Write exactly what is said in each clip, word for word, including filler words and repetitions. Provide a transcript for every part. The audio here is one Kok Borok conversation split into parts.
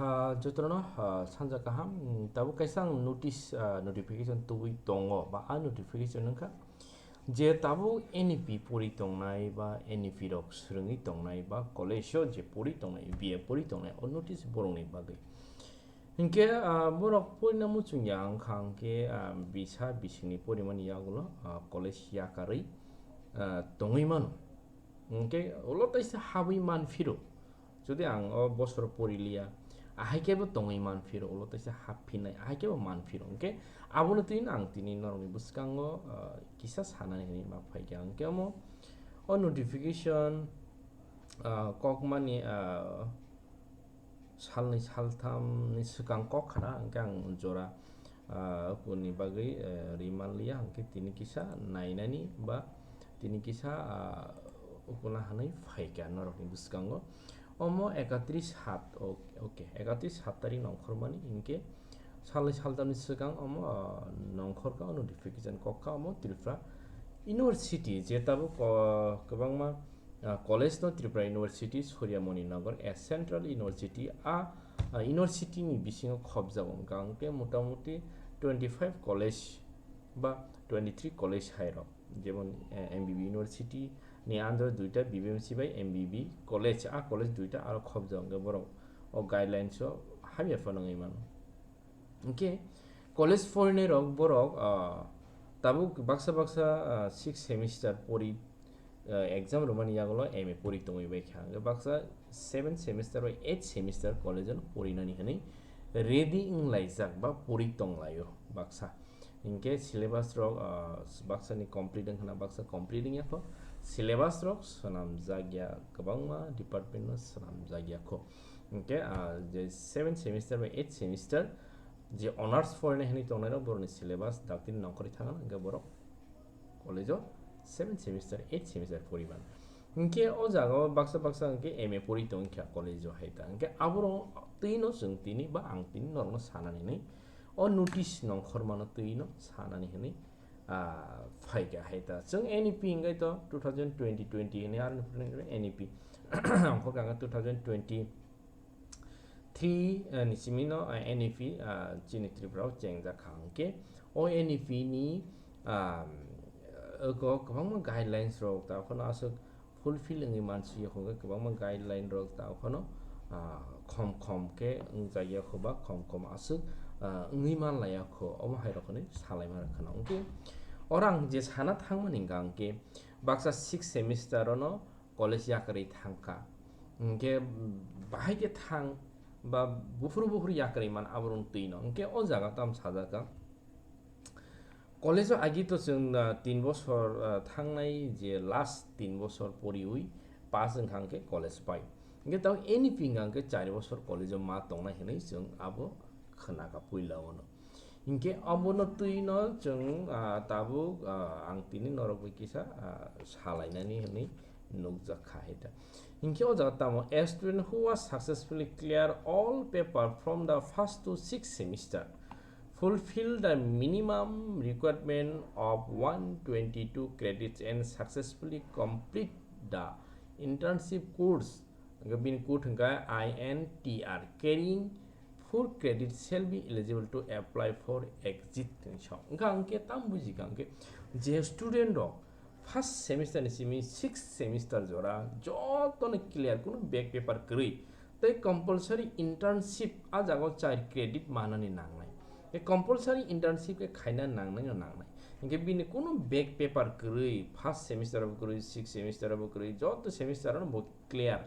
Ah, jotono, ah, sanja kaham, mm, tabuk kaisa ang notice, ah, notification tubui tongo, ba a notification wngkha je tabuk N E P pori tongnai ba N E P rok swrwngwi tongnai ba college o je pori tongnai, B A pori tongnai, o notice borokni bagwi. Hinkhe, ah, borok porina muchungya wngkha, hinkhe, ah, bisa bisingni porimani yagulo, ah, college yakarwi, ah, tongwi mano. Hinkhe ulo taisa habwi man phiro. Jodi ang o bosor poriliya, ahai khe bo tongwi man phiro, ulo taisa hap phinai, ahai khe bo man phiro. Hinkhe abono twi ang tini norokni bwskango, ah, kisa sanani hinwi ma phaikha. Hinkhe omo o notification, ah, kokmani, ah, salnwi salthamni swkang kok khna, hinkhe ang jora, ah, kuni bagwi, eh, rwi manliya, hinkhe tini kisa nainani ba tini kisa, ah, ukuna hinwi phaikha norokni bwskango. Omo ekatris sat, o-, okay, ekatris sat tarik nongkhormani, hinkhe salnwi salthamni swkang omo, ah, nongkhorkha, o notification kokkha omo Tripura University, je tabuk, ah, kwbangma, ah, college no Tripura University, Surya Moni Nagar, a central university, a, ah, university ni bisingo khopjak wngkha, hinkhe motamuti twenty five college ba twenty three college hai rok, jemon, eh, M B B University ni under duita B B M C bai M B B college, a college duita aro khopjak, hinkhe borok o guidelines o hamya phano wngwi mano. Hinkhe college porinairok borok, ah, tabuk baksa baksa, ah, six semester pori, ah, exam rwmani yagulo M A pori tongwi bai kha. Hinkhe baksa seven semester bai eight semester college-o porinani hinwi ready wnglaijak ba pori tonglaio baksa. Hinkhe syllabus rok, ah, baksani complete wngkhana baksa complete wngya kho. Syllabus rok swnamjakya, kwbangma department-no swnamjakya kho. Hinkhe, ah, je seven semester bai eight semester je honors porinai hinwi tongnairok borokni syllabus daktini nongkhorwi thangna, hinkhe borok college-o seven semester, eight semester poriban. Hinkhe o jagao baksa baksa hinkhe M A pori tongkha college-o hai ta. Hinkhe aborok twino chwng tini ba ang tini norokno sanani hinwi o notice nongkhormano twino sanani hinwi, ah, phaikha hai ta. Chwng N E P hinkhe to two thousand twenty twenty hinwi aro N E P. Ang kho kha two thousand twenty three, ah, ni simi no, ah, N E P, ah, chini Tripura o chengjak kha hinkhe o N E P ni, ah, oko kwbangma guidelines rok ta phano aswk fulfill wngwi mansi ya hinkhe kwbangma guideline rok ta phano, ah, khom khom khe wngjakya kho ba khom khom aswk, ah, wngwi manlaiya kho, omo hai rok hinwi salaima rok khna. Hinkhe oro ang je sana thangmani hinkha hinkhe baksa six semester o no college yakarwi thangkha. Hinkhe bahai khe thang ba buphuru buphuru yakarwi man aborok twino. Hinkhe o jaga tamo sajakha. College-o agi to chwng, ah, tin bosor, ah, thangnai je last tin bosor poriwi pass wngkha hinkhe college pai. Hinkhe tamo N E P wngkha hinkhe char bosor college-o ma tongnai hinwi chwng abo khwnakha puila ono. Hinkhe abono twino chwng, ah, tabuk, ah, ang tini norok bai kisa, ah, salainani hinwi nukjak kha hai ta. Hinkhe o jaga tamo, "A student who was successfully clear all paper from the first to sixth semester, fulfill the minimum requirement of one twenty-two credits and successfully complete the internship course," hwnkhe bini code hwnkha I N T R, "carrying four credit shall be eligible to apply for exit," hinwi sa. Wngkha hwnkhe tam buji kha hwnkhe je student rok first semester ni simi sixth semester jora jotono clear, kuno back paper kwrwi, tei compulsory internship a jaga o char credit manani nangnai. Tei compulsory internship khe khaina nangnai no nangnai. Hinkhe bini kuno back paper kwrwi, first semester bo kwrwi, sixth semester bo kwrwi, joto semester no bo clear.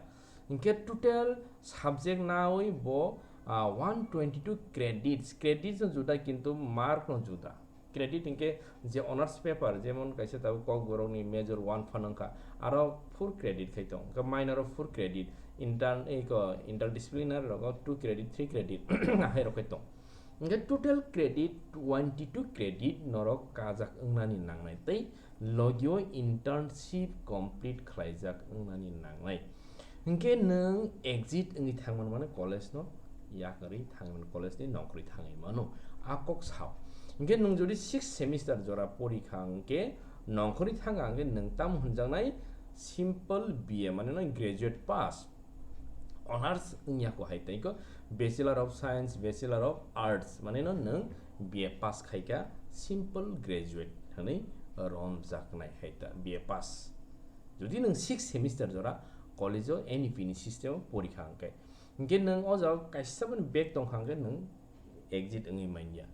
Hinkhe total subject nawi bo, ah, one twenty-two credits, credits no juda kintu mark no juda. Credit hinkhe je honors paper, jemon kaisa tabuk Kokborok ni major one phano wngkha, aro four credit khai tongo, hinkhe minor o four credit, inter-, eko, interdisciplinary rogo two credit, three credit, ahai rok khai tongo. Hinkhe total credit twenty-two credit norok kajak wngnani nangnai tei logio internship complete khlaijak wngnani nangnai. Hinkhe nwng exit wngwi thangmani mano college no yakarwi thangmani, college ni nongkhorwi thangwi mano, a kok sao. Hinkhe nwng jodi sixth semester jora pori kha hinkhe nongkhorwi thang kha hinkhe nwng tamo hwnjaknai simple B A mane no graduate pass. Honors wngya ko hai tei ko Bachelor of Science, Bachelor of Arts, mane no nwng B A pass khaika simple graduate hwnwi romjaknai hai ta B A pass. Jodi nwng six semester jora college o N E P ni system o porikha hwnkhe, hwnkhe nwng o jaga kaisa boni back tongkha hwnkhe nwng exit wngwi manya.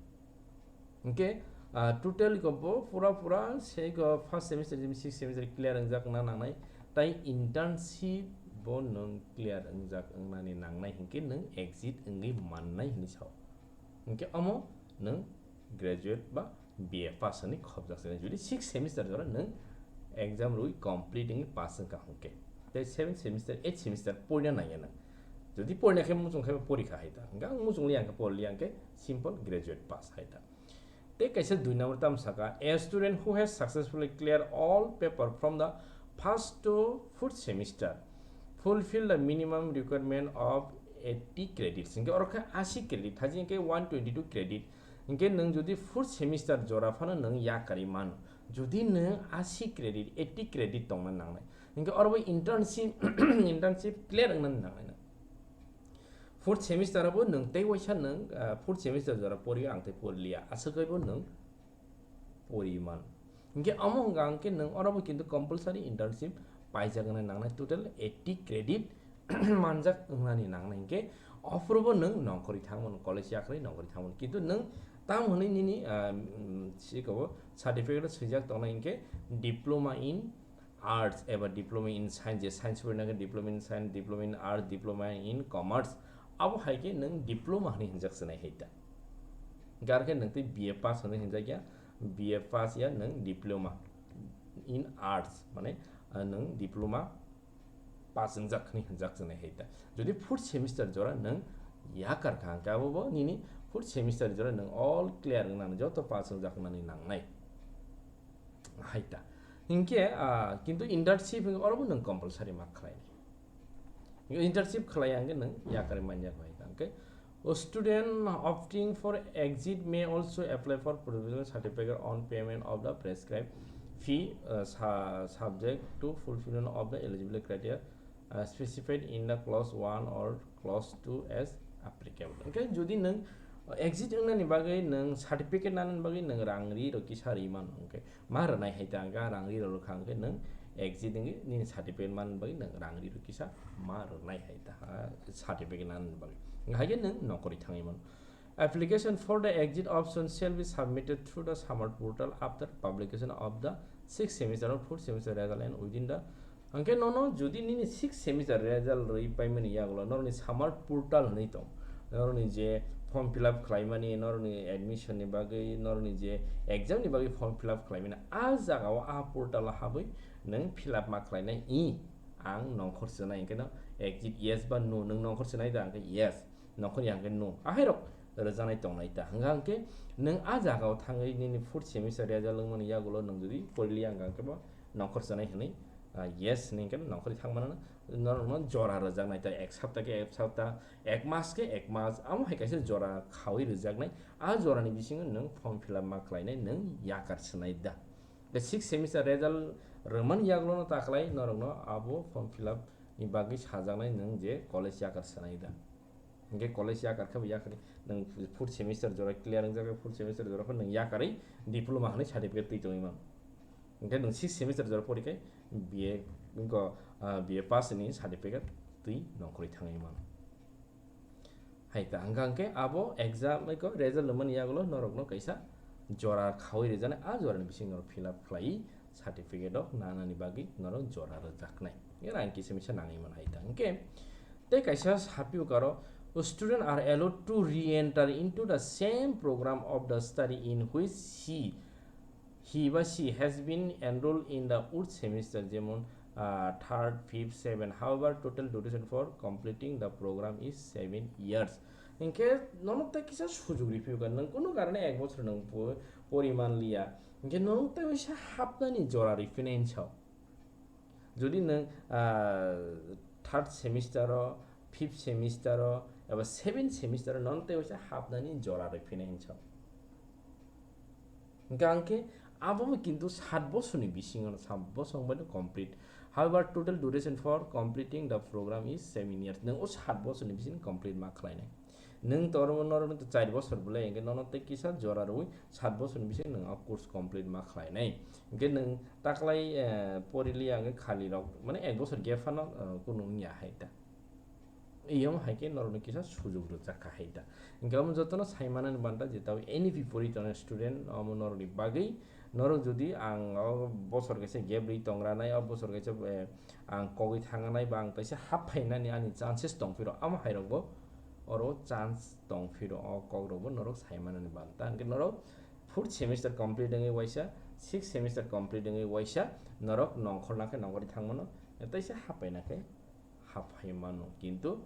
Hwnkhe, ah, total ko bo pura pura sei ko first semester jim six semester clear wngjak na nangnai, tai internship bo nwng clear wngjak wngnani nangnai hwnkhe nwng exit wngwi mannai hwnwi sao. Hwnkhe omo nwng graduate ba B A pass hwnwi khopjak se. Jodi six semester jora nwng exam rwi complete wngwi pass wngkha hwnkhe, tei seven semester, eight semester porina nangya nwng. Jodi porina khe muchung khe porikha hai ta, hwnkhe ang muchung liya hwnkhe por liya hwnkhe simple graduate pass hai ta. Tei kaisa dui number tamo saka, a student who has successfully cleared all paper from the first to fourth semester fulfill the minimum requirement of eighty credits. Hwnkhe oro khe eighty credit, haji hwnkhe one twenty two credit. Hwnkhe nwng jodi fourth semester jora phano nwng yakarwi mano, jodi nwng eighty credit, eighty credit tongna nangnai, hwnkhe oro bo internship, internship clear wngna nangnai. Fourth semester o bo nwng tei waisa nwng, ah, fourth semester jora pori ang tei pori liya, aswk khe bo nwng pori man. Hwnkhe omo hwnkha hwnkhe nwng oro bo kintu compulsory internship paijak wngnai nangnai, total eighty credit manjak wngnani nangnai, hwnkhe ophuru bo nwng nongkhorwi thang mano, college yakarwi nongkhorwi thang mano, kintu nwng tam hwnwi nini, ah, mm, si kobo certificate o swijak tongnai hwnkhe diploma in Arts eba diploma in science, je science porina khe diploma in science, diploma in arts, diploma in commerce, abo hai khe nwng diploma hwnwi hwnjak se nai hai ta. Gar khe nwng tei B A pass hwnwi hwnjak ya, B A pass ya nwng diploma in arts, mane, ah, nwng diploma pass wngjak hwnwi hwnjak se nai hai ta. Jodi fourth semester jora nwng yakar kha hwnkhe abo bo nini fourth semester jora nwng all clear wngnani, joto pass wngjak wngnani nangnai. Hai ta. Hinkhe, ah, kintu internship hinkhe oro bo nwng compulsory ma khlai. Internship khlai ang khe nwng yakarwi manya kho hai ta. Hwnkhe, a student opting for exit may also apply for provisional certificate on payment of the prescribed fee, uh, sa-, subject to fulfillment of the eligibility criteria uh, specified in the clause one or clause two as applicable. Hwnkhe jodi nwng, uh, exit wngnani bagwi nwng certificate nanani bagwi nwng rang ri rw kisa ri mano, hwnkhe ma rwnai hai ta hwnkhe rang ri rw kha hwnkhe nwng exit wngwi nini certificate manani bagwi nwng rang ri rw kisa ma rwnai hai ta, ha, certificate nanani bagwi. Hwnkhe hai khe nwng nokori thangwi mano. Application for the exit option shall be submitted through the Samarth portal after publication of the sixth semester or fourth semester result and within the, hwnkhe nono jodi nini sixth semester result rwi paimani yagulo norokni Samarth portal hwnwi tong, norokni je form fill up khlaimani, norokni admission ni bagwi, norokni je exam ni bagwi form fill up khlaimani, a jagao a portal o habwi nwng fill up ma khlainai, i ang nongkhor swnai, hwnkhe no exit yes ba no, nwng nongkhor swnai da, hwnkhe yes. Nokori hwnkhe no. Ahairok rwjaknai tongnai ta. Hwnkha hwnkhe nwng a jagao thangwi nini fourth semester result wngmani yagulo nwng jodi poriliya hwnkha hwnkhe bo nongkhor chanai hwnwi, ah, yes hwnwi hwnkhe nongkhorwi thangmano norokno jora rwjaknai ta. Ek sapta khe ek sapta, ek mas khe ek mas, amo hai kaisa jora khaui rwjaknai. A jorani bisingo nwng form fill up ma khlainai, nwng yakar swnai da. The sixth semester result rwmani yagulono ta khlai norokno abo form fill up ni bagwi sajaknai nwng je college yakar swnai da. Hingke college yakar khe bo yakar, nwng fourth semester jora clear wngjak, fourth semester jora pho nwng yakarwi diploma hwnwi certificate twi tongwi mano. Hingke nwng sixth semester jora pori khe B A, wngkha, ah, B A pass ni certificate twi nongkhorwi thangwi mano. Hai ta, hingka hingke abo exam, eko result rwmani yagulo norokno kaisa jora khaui rijani, a jorani bisingo norok fill up khlai certificate o nanani bagwi norok jora rwjaknai. Era ang kisa misa nangwi mano hai ta. Hingke tei kaisa sapio karo, student are allowed to re-enter into the same program of the study in which he, he ba she has been enrolled in the fourth semester, jemon, ah, third, fifth, seven. However, total duration for completing the program is seven years. Hingke nono tei kisa sujug riphiuka, nwng kunu karone ek bochor nwng po-, poriman liya. Hingke nono tei waisa hapnani jora riphinai hinsa. Jodi nwng, ah, third semester o, fifth semester o, eba seventh semester o nono tei waisa hapnani jora riphinai hinsa. Hingke angke abo bo kintu sat bosorni bisingo, sat bosor bai complete. However, total duration for completing the program is seven years. Nwng o sat bosorni bising complete ma khlainai. Nwng toro norok to char bosor bwlai hwnkhe nono tei kisa jora rwi sat bosorni bising nwng o course complete ma khlainai. Hwnkhe nwng taklai, eh, porili hwnkhe khali rok, mane ek bosor gap phano, eh, kunu wngya hai ta. Iyong hai khe norokni kisa sujug rwchak kha hai ta. Hwnkhe omo jotono sai manani banta je tabo N E P pori tongnai student omo norokni bagwi, norok jodi ang o bosor kaisa gap rwi tongranai, o bosor kaisa, eh, ang kogwi thanganai ba ang kaisa hap phainani ani chances tongphiro, omo hai rokbo oro chance tongphiro, o kok rokbo norok sai manani banta. Hwnkhe norok fourth semester complete wngwi waisa, sixth semester complete wngwi waisa norok nongkhorna khe nongkhorwi thangmano, taisa hap phaina khe hap phai mano, kintu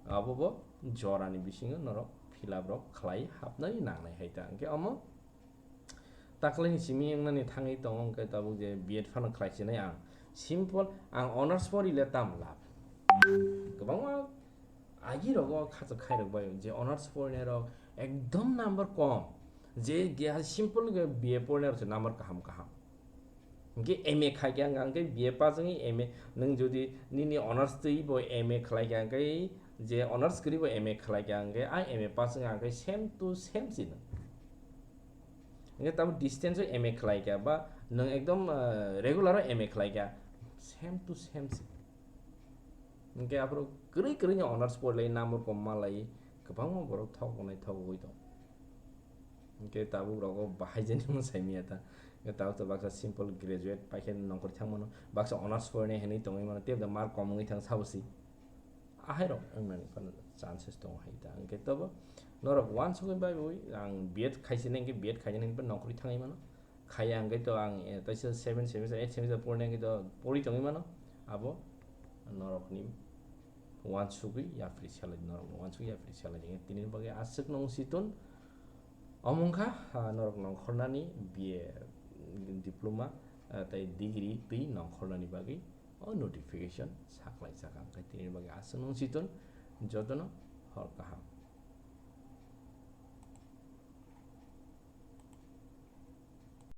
abo bo jorani bisingo norok fill up rok khlai hapnai nangnai hai ta. Hwnkhe omo taklaini simi wngnani thangwi tongo, hwnkhe tabuk je B Ed phano khlai sinai ang. Simple, ang honors porwi le tam lab. Kwbangma agi rogo khachak khai rok bai je honors porinai rok ekdom number kom. Je ge simple ge B A porinai rok se number kaham kaham. Hwnkhe M A khai khe ang, ang khe B A pass wngwi M A, nwng jodi nini honors twi bo M A khlai khe, ang khe je honors kwrwi bo M A khlai khe, ang khe a M A pass wngwi ang khe same to same si nwng. Hwnkhe tamo distance o M A khlai khe ba nwng ekdom, ah, regular o M A khlai khe same to same si. Hwnkhe aphuru kwrwi kwrwi ni honors porlai number kom malai kwbangma borok thok wngnai thok wi tong. Hwnkhe tabuk rogo bahai jani mwsai miya ta. Hwnkhe tabuk to baksa simple graduate paikhe nongkhor thangmano, baksa honors porinai hinwi tongwi mano, tei mark kom wngwi thang sabo si. Ahai rok wngnani phano chances tongo hai ta. Hwnkhe tobo norok uansukgwi bai bai ang B Ed khaisini, hwnkhe B Ed khaisini hwnkhe nongkhorwi thangwi mano. Khaya hwnkhe to ang, eh, taisa seven semester, eight semester porni hwnkhe to porwi tongwi mano. Abo norokni uansugwi yapri salai, norokni uansugwi yapri salai. Hwnkhe tini bagwi aswk nung si tun. Omo wngkha, ah, norok nongkhornani B A diploma, ah, tei degree twi nongkhornani bagwi o notification saklai chakha. Hwnkhe tini bagwi aswk nung si tun, jotono hor kaham.